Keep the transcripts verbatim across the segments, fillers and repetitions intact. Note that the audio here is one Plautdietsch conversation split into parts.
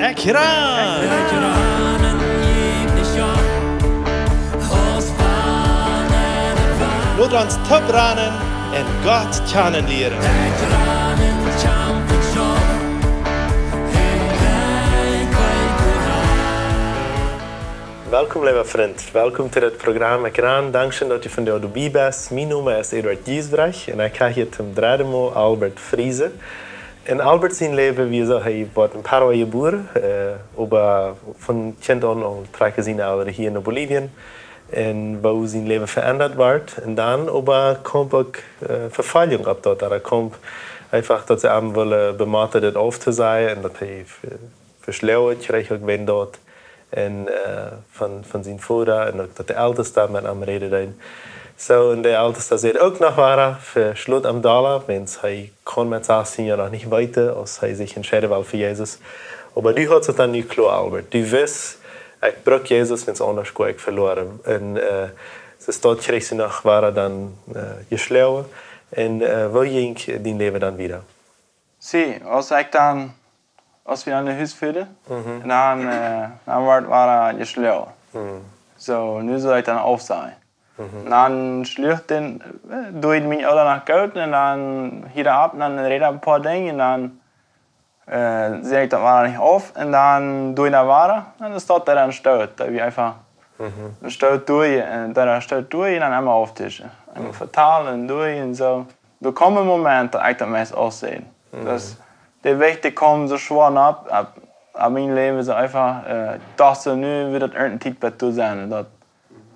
Ekj ran! Lot ons toop ranen un Gott kjanen lieren. Welkom, leewa Frint. Welkom to dit Programm Ekj ran. Dankscheen, daut du vondoag doabie best. Mien Nomen es Eduard Giesbrecht un ekj hab hia toom dredden Mol Albert Friesen. En Albert sien Läwen, wie soo, hee wort en Paraguay jebuaren, äh, oba von Kjint aun aul trakjen siene Elren hia no Bolivien. Un woo sien Läwen veendat wort. Un dan oba kjeem uk, äh, Vefoljunk opp daut. Doa kjeem eefach, daut see am wullen bemotten, dit auftosajen. Un daut hee, äh, veschloagen kjrieech uk wäajen daut. Un, äh, von, von sien Voda un uk daut de Eltesta met am räden deeden. Soo, un de Eltesta säd uk noch wada, veschlot am dolla, wiels hee kunn met sastieen Joa noch nich weeten, aus hee sikj entscheiden wull fa Jesus. Oba du haudst daut dan nu kloa, Albert. Du wist, ekj bruck Jesus, wiels aundasch go ekj veloaren. Un, äh, see, daut kjrieech see noch wada dan, äh, jeschloagen. Un, äh, woo jinkj dien Läwen dan wieda? See, aus ekj dan, aus wie aun de Hus fuaren, Mhm. dan, äh, dan wort wada jeschloagen. Mhm. Soo, nu sull ekj dan aufsajen. Mhm. Dan schluach dan, äh, deed mien Opa noch goot un dan hia opp, dan räd hee een poa Dinja un dan, äh, säd ekj daut wada nich auf un dan deed hee wada, dan es daut dan stoot, daut wie eefach Mhm. een Stoot doa, äh, daut een Stoot doa un dan emma auftischen. Emma Mhm. vetalen un doa un soo. Doa kjeemen Momenten, daut ekj daut meist aufsaj. Mhm. Daut, de Wajch, dee kjeemen soo schwoa opp, opp, opp mien Läwen soo eefach, äh, daut see nu wada irjent Tiet bie to sennen. Daut,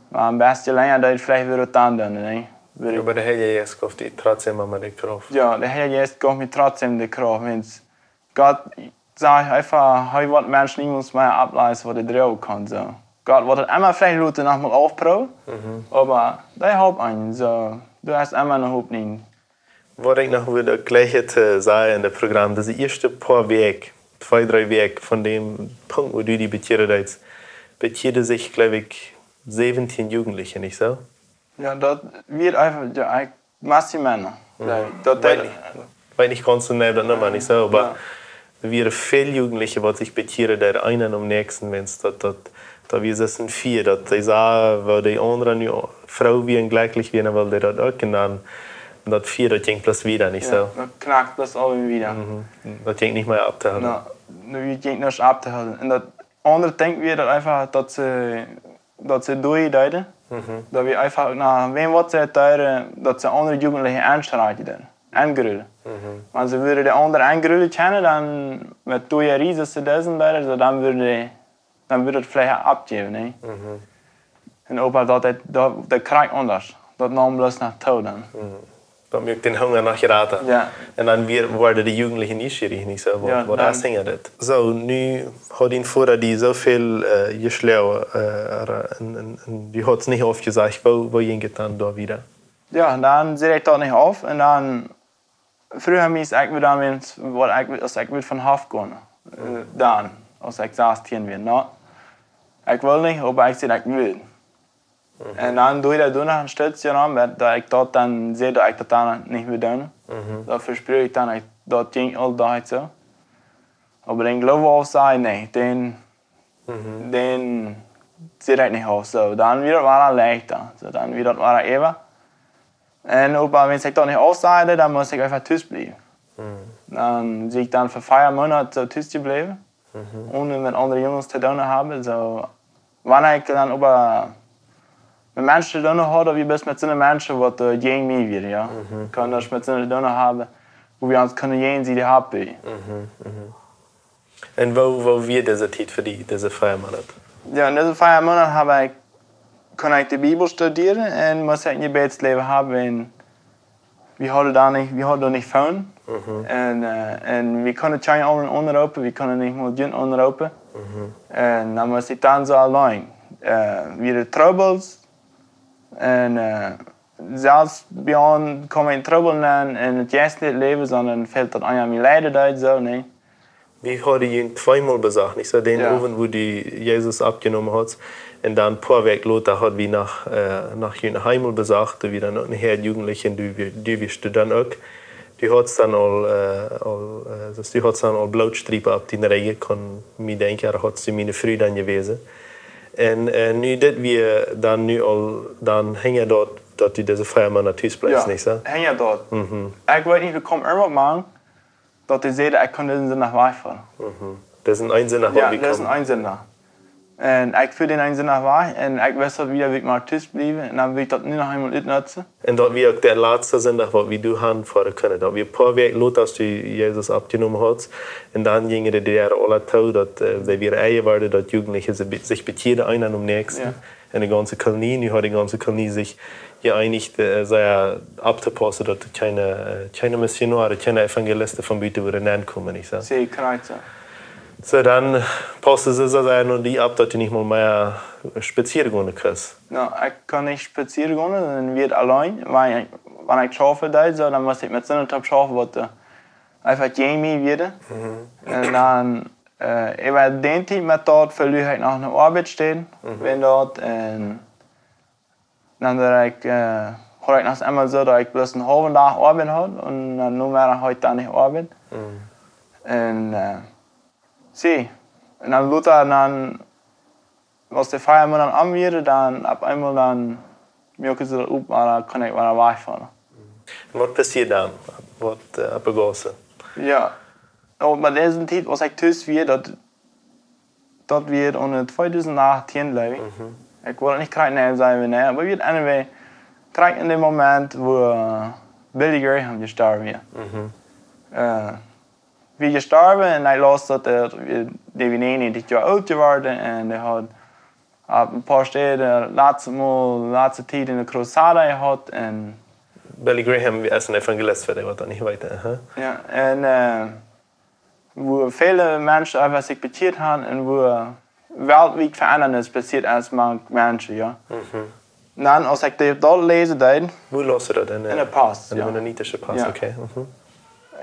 mau een bät lenja, daut ekj veleicht wada daut dan doonen, nä? Wada Oba de Heilje Jeist jeef die trotzdem emma de Krauft. Jo, de Heilje Jeist jeef mie trotzdem de Krauft. Wiels Gott sajcht eefach, hee woat Menschen niemols mea aufläsen, waut hee droagen kaun, soo. Gott woat daut emma veleicht loten noch mol aufproowen, Mhm. oba dee halpt eenem, soo. Du hast emma eene Hopninj. Waut ekj noch wull jlikj to sajen en daut Programm, daut de ieeschte poa Wäakj, twee, dree Wäakj von däm Punkt, wua du die bekjieren deedst, bekjieeden sikj, jleew ekj, säwentieen Jugendliche, nich soo? Jo, daut wia eefach, jo, ekj, meist Mana. Mhm. Jo, daut Weet deed nich, weet nich gaunz jeneiw daut Numma, nich soo, oba Jo. doa wieren väl Jugendliche, waut sikj bekjieeden, de eena nom näakjsten, wiels daut, daut, daut wia soo een Fia, daut dee sagen, woo de aundre nu froo wieren, jlekjlich wieren, wiels dee daut uk, un dan, daut Fia, daut jinkj bloos wieda, nich Jo, soo? daut knakt bloos aul wieda. Mhm. Daut jinkj nich mea auftohoolen. Jo, daut jinkj nich auftohoolen. Un daut aundre Dinkj wia daut eefach, daut see, daut see doa deeden, Mhm. daut wie eefach uk no wäm waut see deeden, daut see aundre Jugendliche aunschrieen deeden, aungrullen. Mhm. Wan see wudden de aundre aungrullen kjennen, dan met doa Riesen see deeden deeden, soo dan wudd, dan wudd daut veleicht aufjäwen, nä? Mhm. Un oba daut, daut, daut, daut kjrieech aundasch. Daut neem bloos noch too dan. Mhm. Daut muak dän Hunga noch jrata. Jo. Un dan wia, worden de Jugendliche nieschierich, nich soo? Waut, Jo, waut dan es hinja dit? Soo, nu haud dien Voda die soo väl, äh, jeschloagen, äh, un, un, un du haudst nich aufjesajcht, woo, woo jinkj et dan doa wieda? Jo, dan säd ekj daut nich auf un dan fruach hee mie, ekj wudd dan, wan, waut ekj, aus ekj wudd von Hoff gonen, äh, Mhm. dan, aus ekj sastieen wia, nä? Ekj wull nich, oba ekj säd, ekj wull. Mhm. Un dan deed hee doa noch een Stootje aun, daut, daut ekj daut dan säd, daut ekj daut dan nich mea doonen. Mhm. Daut vespruak ekj dan, ekj, daut jinkj aul, docht ekj soo. Oba dän Gloowen aufsajen, nä, dän, Mhm. dän säd ekj nich auf, soo. Dan wia daut wada leichta, soo, dan wia daut wada äwa. Un oba wan ekj daut nich aufsajcht, dan must ekj eefach tus bliewen. Mhm. Dan sie ekj dan fa vea Moonat soo tus jebläwen. Mhm. Onen met aundre Junges to doonen haben, soo, wan ekj dan oba met Menschen to doonen haud, daut wia bloos met soone Menschen, waut, äh, jäajen mie wieren, jo. Mhm. Kunn daut met soone to doonen haben, wua wie ons kunnen jäajen see de Haft bie. Mhm, mhm. Un woo, woo wia dise Tiet fa die, dise vea Moonat? Jo, en dise vea Moonat hab ekj, kunn ekj de Bibel studieren un must ekj een Jebädsläwen haben un wie hauden doa nich, wie hauden doa nich Phone. Mhm. Un, äh, un wie kunnen kjeenen aundren aunroopen, wie kunnen nich mol junt aunroopen. Mhm. Un dan wia ekj dan soo auleen. Äh, wia de Trubbels. Un, äh, selfst bie ons kjeem een Trubbel aun en daut jeistliche Läwen, sonda fält daut aun, jo, mie leiden deed soo, nä? Wie hauden junt tweemol besocht, nich soo? Dän Jo. Owent, wua du Jesus aunjenomen haudst. Un dan poa Wäakj lota haud wie noch, äh, noch junt eemol besocht, doa wia dan uk een Häad Jugendliche un du, du wiascht dan uk. Du hast dan aul, äh, aul, äh, dus du hast dan aul Blootstriepen opp diene Rigjen, kaun mie denkjen, daut hast du miene Fru dan jewäsen. Un, äh, nu dit wia dan nu aul, dan hinja daut, daut du dise Fria Moonat tus bleefst, nich soo? Hinja daut. Mhm. Ekj weet nich, woo kjeem irjent mau, daut dee säd, ekj kunn disen Sindach wajchfoaren. Mhm. Daut es een Sindach, waut wie daut es een Sindach. Un ekj fua dän eenen Sindach wajch un ekj wist, daut wie, wie mau tus bliewen. Un dan wull ekj daut nu noch eemol utnutzen. Un daut wia uk de latste Sindach, waut wie doa han foaren kunnen. Daut wia een poa Wäakj lota, aus du Jesus oppjenomen hast. Un dan jinjen de Däaren aula too, daut, äh, dee wieren enjeworden, daut Jugendliche si-, sikj bekjieeden, eena nom näakjsten. Jo. Un de gaunze Kolonie, nu haud de gaunze Kolonie sikj jeeenicht, äh, sea opptopaussen, daut kjeene, äh, kjeene Missionoaren, kjeene Evangelisten von buten wudden nenkomen, nich soo? Secha, korrekt, jo. Soo, dan paust du soo sea no die opp, daut du nich mol mea spazieren gonen kaust. Jo, ekj kunn nich spazieren gonen, dan wia ekj auleen, wiels ekj, wan ekj schaufen deed, soo, dan must ekj met Sindach toop schaufen, waut, äh, eefach jäajen mie wia. Mhm. Un dan, äh, ekj wia dän Tiet met daut, veluach ekj noch ne Oabeit, mhm, wan daut, un dan wia ekj, äh, haud ekj noch emma soo, daut ekj bloos eenen haulwen Dach Oabeit haud un dan Nomeddach haud ekj dan nich Oabeit. Mhm. Un, äh, secha, un dan lota, dan, aus de Fria Moonat om wieren, dan opp eemol dan muak ekj soo opp, oba dan kunn ekj wada wajchfoaren. Un waut passieed dan? Waut, äh, opp de Gauss? Jo, oba bie dise Tiet, aus ekj tus wia, daut daut wia aune tweedusent achttieen, jleew ekj. Mhm. Ekj well nich krakjt nä sajen, nä, oba wia anyway, krakjt en dän Moment, wua, äh, Billy Graham jestorwen wia. Mhm. Äh, wia jestorwen un ekj laus, daut, äh, dee wia näajenentwintich Joa oolt jeworden un dee haud opp een poa Städen latste Mol, latste Tiet ne Crusade jehaut un Billy Graham es een Evangelist, fa dee, waut daut nich weeten, aha. Jo, un, äh, wua väle Menschen eefach sikj bekjieet haben un wua weltwiet Veendrungen passieet es mank Menschen, jo. Mhm. Dan, aus ekj daut, daut läsen deed, wua laust du daut? En de, en de Post, en de, jo, mennonitische Post, jo, okay. Mhm.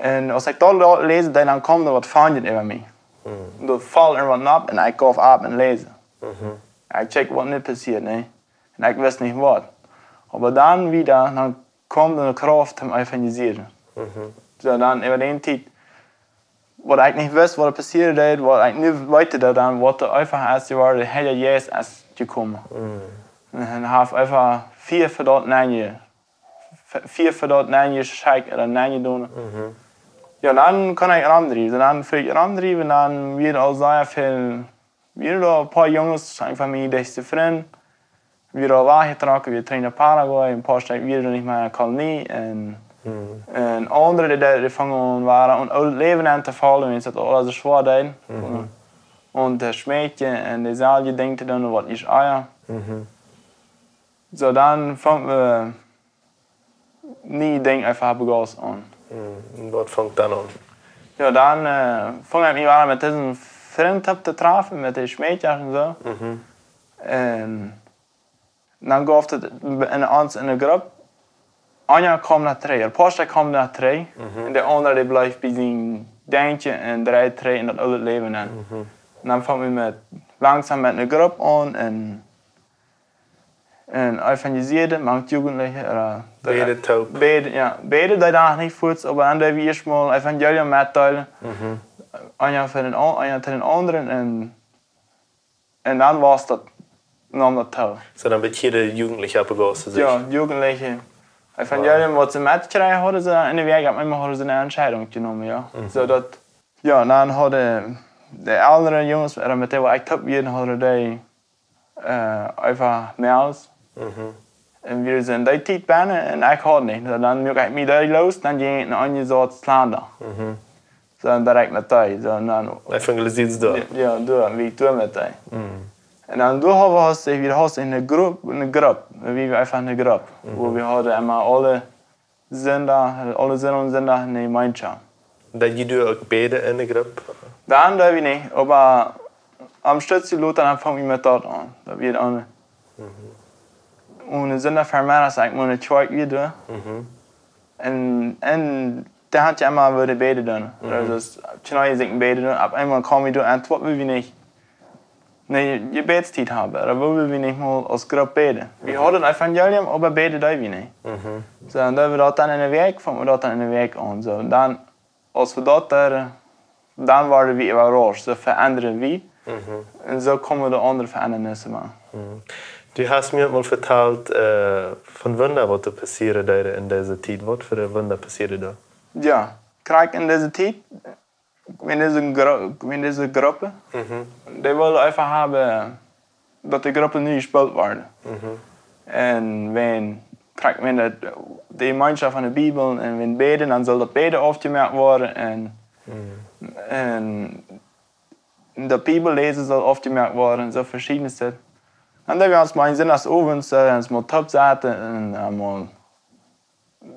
Un aus ekj daut, daut läsen deed, dan kjeem doa waut von äwa mie. Mhm. Doa foll irjentwaut opp un ekj jeef opp un läsen. Mhm. Ekj check, waut nu passieet, nä? Un ekj wist nich waut. Oba dan wada, dan kjeem de Krauft toom evangelisieren. Mhm. Soo dan äwa dän Tiet, waut ekj nich wist, waut passieed, waut ekj nu weet, daut dan, waut eefach es, wua de Heilje Jeist es jekomen. Mm. Un hee haft eefach Fia fa daut nenje-, Fia fa daut nenjeschekjt ooda nenjedonen. Mhm. Jo, dan kunn ekj romdriewen. Dan funk ekj romdriewen, dan wia aul sea väl, wia doa een poa Junges, eent von miene dichtste Frind, wia aul wajchjetrocken, wia trigj no Paraguay, een poa Stekj wia doa nich mea en de Kolonie. Un, mhm, un aundre, dee, dee fungen aun, wieren en oolt Läwen aun to faulen, wiels daut aules soo schwoa deed. Mhm. Un, un daut Schmäakjen un dee selwje Dinja to doonen, waut nich ea. Mhm. Soo, dan fungen wie, nie Dinja eefach opp de Gauss aun. Mhm. Un waut funk dan aun? Jo, dan, äh, funk ekj mie wada met disen Frind to trafen, met de Schmäakjasch un soo. Mhm. Un dan jeef daut en ons en de Grupp, eena kjeem no dree, de Post kjeem no dree, mhm, un de aundre, dee bleef bie sien Denkjen un dreid dree en daut oolt Läwen aun. Mhm. Un dan fungen wie met, langsom met ne Grupp aun un, un evangelisieeden, mank Jugendliche, äh, bäden toop. Bäden, jo, bäden deed dan noch nich fuaz, oba dan deed wie ieescht mol Evangelium metdeelen. Mhm. Eena fa dän aun-, eena fa dän aundren un Un dan wia daut, neem daut too. Soo, dan bekjieeden Jugendliche opp de Gauss sikj. Jo, Jugendliche. Wow. Evangelium, waut see metjekjräajen hauden, soo, en de Wäakj opp eemol hauden see eene Entscheidunk jenomen, jo. Mhm. Soo daut, jo, dan hauden de ellere Junges, äh, met dee waut ekj toop wia, hauden dee, äh, eefach Mäakjes. Mhm. Un wie sent dee Tiet bennen un ekj haud nich. Soo, dan muak ekj mie dee loos, dan jinkj ekj no eene Staut Slanda. Mhm. Soo, dan direkt met dee. Soo, un dan evangelisieed doa. Jo, jo, doa, wie doa met dee. Mhm. Un dan doa haud wie, wie hauden eene Grupp, eene Grupp. Wie wieren eefach eene Grupp. Mhm. Wua wie hauden emma aule Sindach, aule Sindach, Sindach eene Jemeenschoft. Deed jie doa uk bäden en de Grupp? Dan deed wie nich, oba aum Stekj lota dan funk wie met daut aun. Daut wia dan, mhm, un Sindach Vemeddach, saj ekj mol, en de Kjoakj wia doa. Mhm. Un, un doa haud je emma wua bäden doonen. Mhm. Daut es, Kjneeen sikj bäden doonen, opp eemol kjeem wie doa aun, waut wie nich. ne Jebädstiet haben, ooda woo wie nich mol aus Grupp bäden. Wie hauden daut Evangelium, oba bäden deeden wie nich. Mhm. Soo, un dan wie daut dan enne Wäakj, fungen wie daut dan enne Wäakj aun. Soo, un dan, aus wie daut deeden, dan worden wie äwarauscht, soo veendren wie. Mhm. Un soo kjeemen de aundre Veendrungen mau. Mhm. Du hast mie mol vetalt, äh, von Wunda, waut doa passieren deeden en dise Tiet. Waut fa Wunda passieren doa? Jo, krakjt en dise Tiet, en dise Gru-, en dise Grupp, mhm, dee wullen eefach haben, daut de Grupp nu jespeelt wort. Mhm. Un wan, krakjt wan daut, de Jemeenschoft von de Bibel, un wan bäden, dan saul daut bäden aufjemoakt woaren, un, mhm, un daut Bibelläsen saul aufjemoakt woaren, un soo veschiednet. Un dan wie ons mol eenen Sindach owens, äh, ons mol toop saten un, äh, mol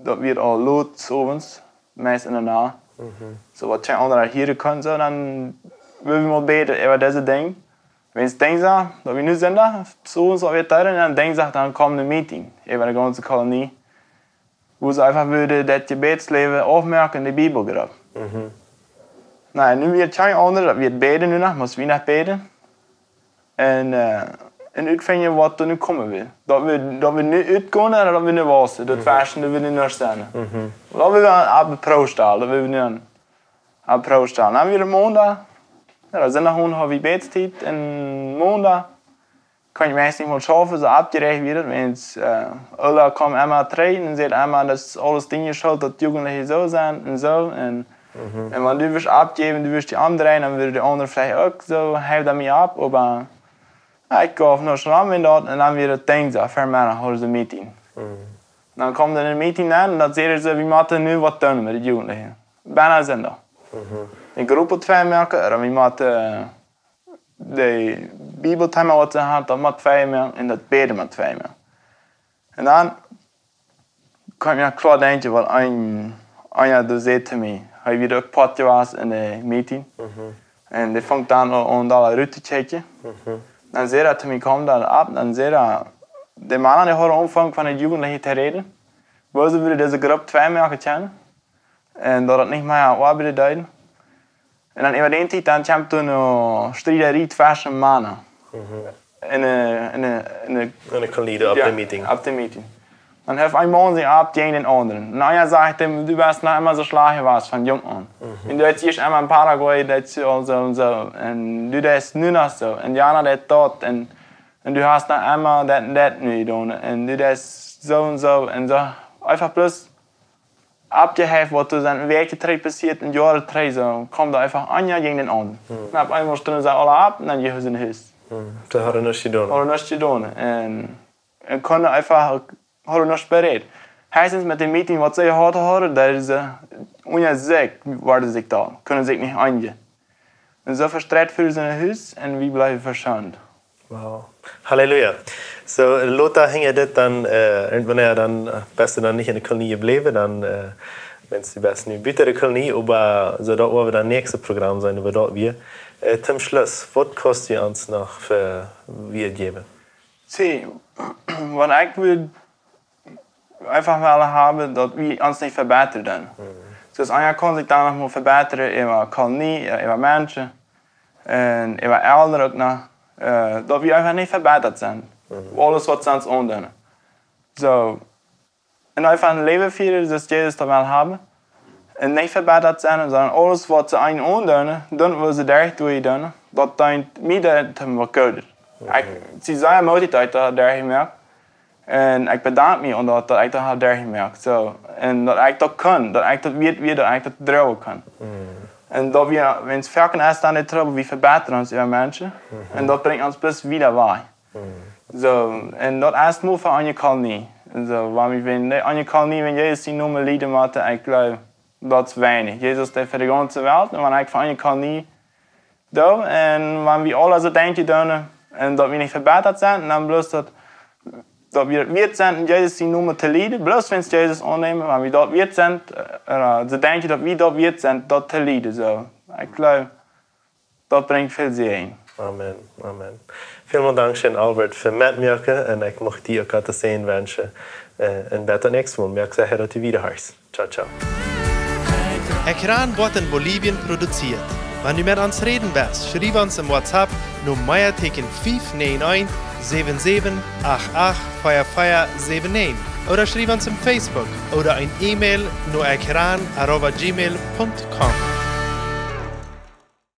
daut wia aul lot owens, meist enne Nacht. Mhm. Soo waut kjeen aundra hieren kunn, soo dan wullen wie mol bäden äwa dise Dinja. Wan Dinjsdach, daut wie nu Sindach, soo owens aul wia Tiet, un dan Dinjsdach, dan kjeem de Meeting äwa de gaunze Kolonie, wua see eefach wullen daut Jebädsläwen aufmoaken en de Bibelgrupp. Mhm. Na, nu wia kjeen aundra, daut wia bäden nu noch, must wie noch bäden. Un, äh, un utfinjen waut doa nu komen wudd. Daut wie, daut wie nu utgonen, ooda daut wie nu wausen. Daut, mhm, Fasten, daut wie nu nuscht sennen. Mhm. Daut wie aun, aun de Proow stalen, daut wie nu aun, aun de Proow stalen. Dan wia Mondach, jo, dan Sindach haud wie Bädstiet, un Mondach kunn ekj meist nich mol schaufen, soo oppjeräacht wia daut, wiels, äh, Ulla kjeem emma trigj un säd emma, daut es aules diene Schult, daut Jugendliche soo sent un soo. Un, mhm, un wan du wurscht oppjäwen, du wurscht die omdreien, dan wudden de aundre veleicht uk soo, hee dan mie opp, oba ekj jeef nich rom en daut, un dan wia daut Dinjsdach, ver Moaden hauden see Meeting. Mhm. Dan kjeem doa een Meeting aun, un dan säden see, wie motten nu waut doonen met de Jugendliche. Bie Sindach. Mhm. De Grupp twee moaken, ooda wie motten, äh, de Bibelthema waut see hauden, daut mott twee moaken, un daut bäden mott twee moaken. Un dan kunn ekj mie kloa denkjen, waut een, eena doa säd to mie, hee wia uk Poat jewast en de Meeting. Mhm. Un dee funk dan aun, aun doa rut to kjikjen. Mhm. Dan säd hee to mie, kjeem doa opp, dan säd hee, de Mana, dee hauden aunjefongen von de Jugendliche to räden, woo see wudden dise Grupp twee moaken kjennen. Un daut et nich mea oabeiden deed. Un dan äwa dän Tiet, dan kjeem doa eene Striederie tweschen Mana. Mhm. En de, en de, en de, en de Kolonie, jo, opp de Meeting. Opp de Meeting. Dan haft een Maun sikj opp jäajen dän aundren. Un eena säd to am, du best noch emma soo schlajcht jewast von jung aun. Mhm. Un du deedst ieescht emma en Paraguay, deedst du aul soo un soo. Un du deedst nu noch soo. Un de aundra deed daut. Un, un du hast noch emma daut un daut nu jedonen. Un du deedst soo un soo. Un soo. Eefach bloos oppjehäft, waut doa sent Wäakj trigj passieet, een Joa trigj, soo, kjeem doa eefach eena jäajen dän aundren. Hm. Un opp eemol stunden see aula opp un dan jinjen see no Hus. Hm. See hauden nuscht jedonen. Hauden nuscht jedonen. Un, un kunnen eefach, hauden nuscht berät. Hee säd, met de Meeting, waut see jehaut hauden, daut see unja sikj, wieren sikj doa, kunnen sikj nich eenjen. Un soo vestreit wieren see no Hus un wie bleewen veschoont. Wow. Halleluja. Soo, lota hinja dit dan, äh, irjentwanea dan, äh, best du dan nich en de Kolonie jebläwen, dan, äh, wan du best nu buten de Kolonie, oba soo daut woat dan daut näakjste Program sennen, oba daut wia, äh, toom Schluss, waut kaust du ons noch fa wieda jäwen? See, waut ekj wudd eefach wellen haben, daut wie ons nich vebätren. Mhm. Soo aus eena kaun sikj dan noch mol vebätren äwa Kolonie, äwa, äwa Menschen, un äwa Elren uk noch, äh, daut wie eefach nich vebätat sent. Mhm. Aules waut see ons aundoonen. Soo, un eefach een Läwen fieren, soo aus Jesus daut well haben. Un nich vebätat sennen, sonda aules waut see eenen aundoonen, dan woo see derch doonen, daut deent mie daut waut Goodet. Mhm. Ekj sie sea motiviert, daut derch to moaken. Un ekj bedank mie aun daut, daut ekj daut hab derchjemoakt. Soo, un daut ekj daut kunn, daut ekj daut wieet wia, daut ekj daut droagen kunn. Mhm. Un daut wie, wan et foaken es dan de Trubbel, wie vebätren ons äwa Menschen. Mhm. Un daut brinjt ons bloos wieda wajch. Mhm. Soo, un daut es mau fa eene Kolonie. Soo, wan wie, wan de eene Kolonie, wan Jesus sienen Nomen lieden mott, ekj jleew, daut es weinich. Jesus, dee fa de gaunze Welt, un wan ekj fa eene Kolonie doo, un wan wie aula soo denkjen doonen, un daut wie nich vebätat sent, un dan bloos daut, daut wie daut wieet sent, en Jesus sienen Nomen to lieden, bloos wan wie Jesus aunnämen, wan wie daut wieet sent, äh, äh, soo denkjen, daut wie daut wieet sent, daut to lieden, soo. Ekj jleew, daut brinjt väl Säajen. Amen, amen. Välmol dankscheen, Albert, fa metmoaken, un ekj mucht die uk Gott sienen Säajen wenschen, äh, un bat daut näakjste Mol. Moak secha, daut du wiedahorchst. Ciao, ciao. Ekjran woat en Bolivien produzieet. Wan du met ons räden west, schriew ons em WhatsApp no mea Tieekjen fief näajen eent, säwen säwen acht acht, vea vea säwen näajen, ooda schriew ons em Facebook ooda een E-Mail no ekran arroba gmail punkt com.